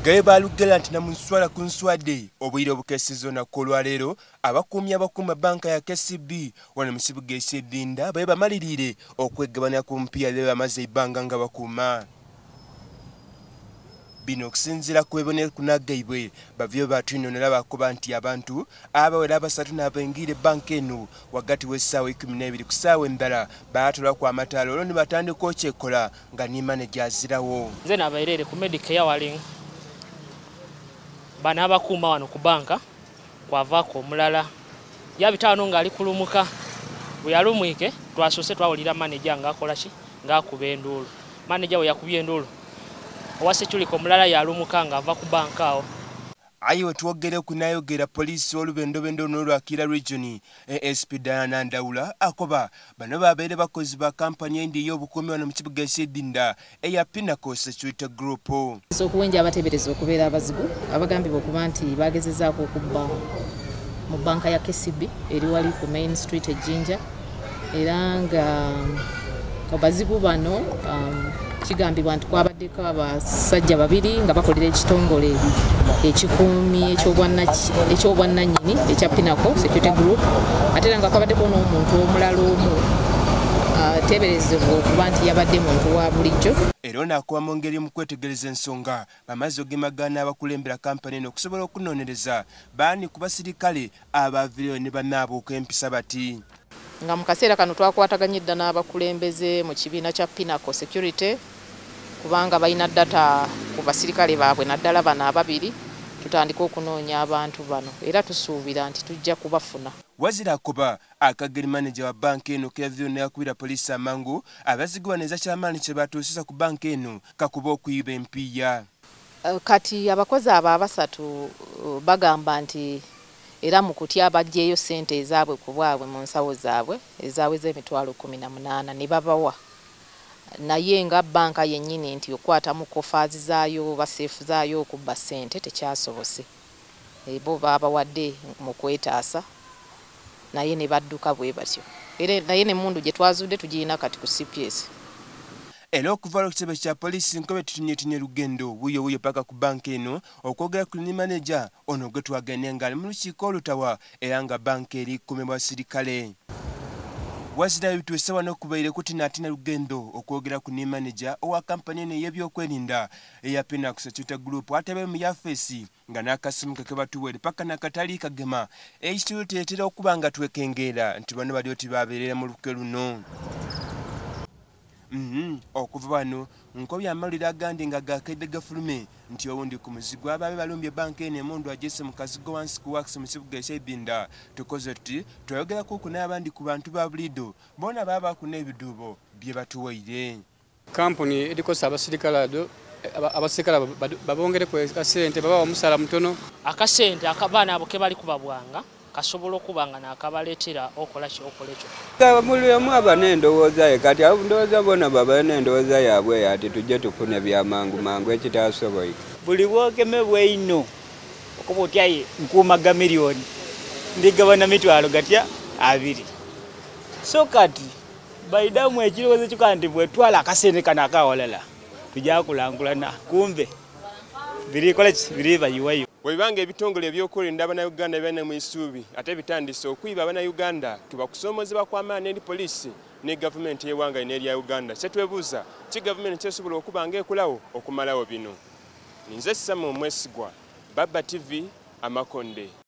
Gaye balugera nti namunswala ku nswadde obwire obukeesezza olunaku olwaleero abakuumi abakuuma banka ya KCB wano mu kibuga eky'Ebinda babe bamaliriire okwegabanya ku mpiiya be bamaze ebbanga nga bakuuma. Bino okusinziira ku bebonekunaagaibwe bavyo batwinonera bakuba nti abantu abawera abasatu n'abaingiire banka eno wagati w'essaawa 12 ku ssaawa endala baatolaku amataala olwo ne batandika okyekola nga ni maneja azirawo. Nze nabairere ku Medicare waling bano abakuuma wano ku banka kwavaako omulala yabita wano ng'ali kulumuka bwe yalumwike twasoose twawulira maneja ng'akola ki ng'akuba enduulu. Maneja bwe yakubye enduulu owa security omulala yalumuka ng'ava ku banka awo. Aye wetwogere kunayogera poliisi olubendobendo luno lwa Kira Region ASP Diana Ndawula akoba bano babeere bakozi ba kampani endi ey'obukuumi wano mu kibuga eky'Ebinda eya Pinnacle Security Group. Okuwenja abateebereza okubeera abazigu abagambibwa okuba nti bagezezaako okubba mu banka ya KCB eri wali ku Main Street e Jinja, era nga abazigu bano kigambibwa nti kwabaddeko abasajja babiri nga bakolera ekitongole ekikuumi eky'obwannannyini ekya Pinnacle Security Group, ate era nga kwabaddeko n'omuntu omulala omu ateeberezebwa okuba nti yabadde muntu wa bulijjo. Era ono akuba mu ngeri mu kwetegereza ensonga bamaze ogemagana abakulembera kampani eno okusobola okunoonyereza baani ku basirikale abaaviireyo ne banaabuuka empisa bati. Nga mu kaseera kano twakwataganye dda n'abakulembeze mu kibiina kya Pinnacle Security kubanga balina data ku basirikale baabwe naddala bano ababiri, tutandika okunoonya abantu bano era tusuubira nti tujja kubafuna. Wazira akoba akageri maneja wa banka eno keyaviyo n'akubira poliisi amangu abazigu bano eza kyamaanyi kye batuusiza ku banka eno kakuba okuyiba empiiya. Kati abakozi abo abasatu bagamba nti era mu kutya baggyeyo ssente ezaabwe ku bwabwe mu nsawo zaabwe ezaaweza emitwalo 18 ne babawa, naye nga banka yennyini nti okwata mu coffers zaayo oba safe zaayo okubba ssente tekyasobose. Bo baabawadde mu kwetaasa naye ne badduka bwe batyo, era naye n'emmundu gye twazudde tugirina kati ku CPS. Era okuva lw'ekitebe kya poliisi nkobe tutinyetinye lugendo wuyo wuyo paka ku banka eno okwogera ku ni maneja ono gwe twagende ng'ali mu lukiiko olutawa era nga banka eri kukumibwa basirikale. Wazira bituuse wano okubaire kutinaatina lugendo okwogera ku ni maneja owa kampani eno ey'ebyokwerinda eya Pinnacle Security Group atebe mu yafeesi nga n'akasimu ke kebatuweere paka n'akatali kagema ekituleetera okuba nga twekengeera nti bano bali oti babeerera mu lukwe luno. Okuva wano nkobye amawulire agandi nga gakedde gafulume nti owundi ku muzigu ababe balumbye banka eno emundu agese mu kazigo wansi ku wax mu kibuga eky'Ebinda. Tukoze tuti twayogeraku ku n'abandi ku bantu ba buliido boona baba bakuna ebiduubo bye batuwaire. Kampuni erikosa abasirikale ado, abasirikale babongereku akasente, babawa omusaala mutono. Akasente akabaana abo ke bali kubabwanga kasobola okuba nga nakabaleetera okola ki okola ekyo. Buli omu aba n'endowooza ye, kati abo ndowooza bona baba n'endowooza yaabwe ati tujje tufune bya mangu mangu ekitasoboika. Buli bwogemebwa ino okuba otya nkuuma ga miliyoni ndigabana mitwalo gatya abiri. So kati baidamu ekirowoozo kyokka nti bwetwala akasente kano akawalala tujja kulankulana, kumbe birikola ki biribayiwayo. Bwebanga ebitongole ebyokwerinda abannayuganda byalina mu isuubi ate bitandise okwiba abannayuganda, tuba kusoomozebwa kw'amaanyi eri poliisi ne gavumenti y'eggwanga n'erya Uganda. Kyetwebuuza ki gavumenti kyesobola okuba ng'ekolawo okumalawo bino. Nze Samuel Mwesigwa, Baba TV, Amakonde.